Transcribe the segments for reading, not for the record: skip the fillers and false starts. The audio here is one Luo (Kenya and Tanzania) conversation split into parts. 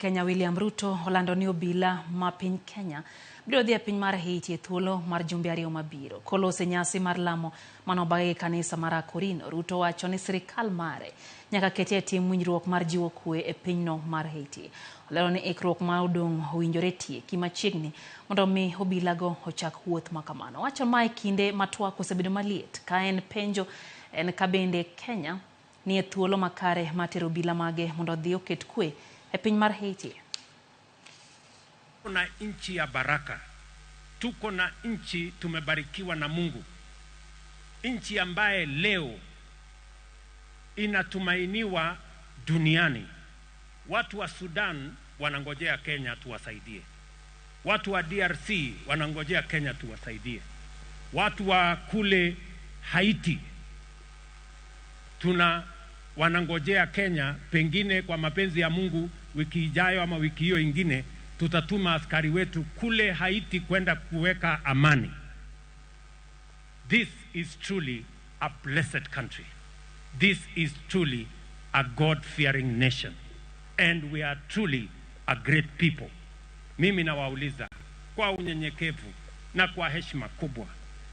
Kenya William Ruto olando ni obila ma piny Kenya biro dhi e piny mar Haiti e thuolo mar jumbe 2 mabiro. Kolose nyasi mar lamo manobagi gi kanisa mar Akorino, Ruto wacho ni sirikal mare nyaka kete e tim winjruok mar jiwo kwe e pinyno mar Haiti. Olero ni ikruok ma odong' owinjore tieki machiegni mondo mi obilago ochak wuoth ma kamano. Owacho ma e kinde ma twak osebedo maliet ka en penjo en ka bende Kenya ni e thuolo makare mar tero obila mage mondo odhi oket kwe e piny mar Haiti. Tuko na nchi ya baraka, tuko na nchi tumebarikiwa na Mungu, nchi ambaye leo inatumainiwa duniani. Watu wa Sudan wanangojea Kenya tuwasaidie, watu wa DRC wanangojea Kenya tuwasaidie, watu wa kule Haiti tuna wanangojea Kenya. Pengine kwa mapenzi ya Mungu, wiki ijayo ama wiki hiyo ingine tutatuma askari wetu kule Haiti kwenda kuweka amani. This is truly a blessed country. This is truly a God-fearing nation. And we are truly a great people. Mimi nawauliza kwa unyenyekevu na kwa heshima kubwa,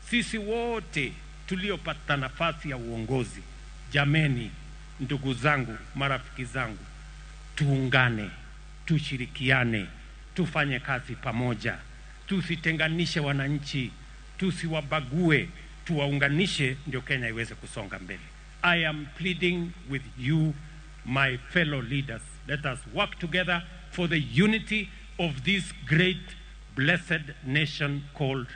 sisi wote tuliopata nafasi ya uongozi, jameni, ndugu zangu, marafiki zangu, tuungane, tushirikiane, tufanye kazi pamoja, tusitenganishe wananchi, tusiwabague, tuwaunganishe, ndio Kenya iweze kusonga mbele. I am pleading with you, my fellow leaders. Let us work together for the unity of this great blessed nation called